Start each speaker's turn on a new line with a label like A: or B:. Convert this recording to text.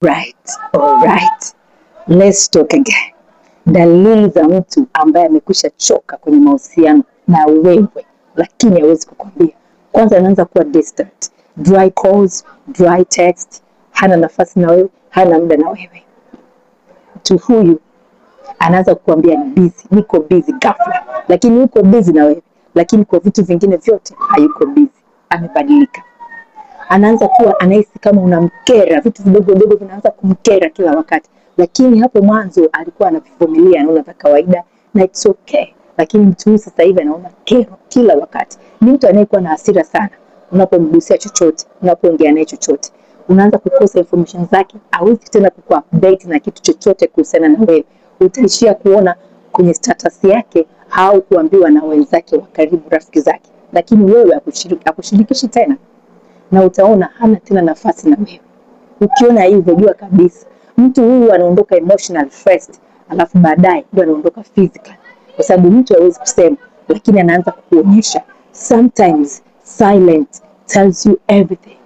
A: Right, all right. Let's talk again. Dalili za mtu ambaye amekwisha choka kwenye mahusiano na wewe, lakini hawezi kukwambia. Kwanza anaanza kuwa distant, dry calls, dry text, hana nafasi na wewe, hana muda na wewe. Mtu huyu anaanza kukuambia busy, niko busy ghafla, lakini yuko busy na wewe, lakini kwa vitu vingine vyote hayuko busy, amebadilika. Anaanza kuwa anahisi kama unamkera, vitu vidogo vidogo vinaanza kumkera kila wakati, lakini hapo mwanzo alikuwa anavivumilia, anaona vya kawaida na it's okay. Lakini mtu huyu sasa hivi anaona kero kila wakati. Ni mtu anayekuwa na hasira sana, unapomgusia chochote, unapoongea naye chochote, unaanza kukosa information zake, hawezi tena kuku update na kitu chochote kuhusiana na wewe. Utaishia kuona kwenye status yake au kuambiwa na wenzake wa karibu, rafiki zake, lakini wewe hakushirikishi tena na utaona hana tena nafasi na wewe. Ukiona hivyo, jua kabisa mtu huyu anaondoka emotional first, alafu baadaye ndio anaondoka physical, kwa sababu mtu hawezi kusema, lakini anaanza kukuonyesha. Sometimes silent tells you everything.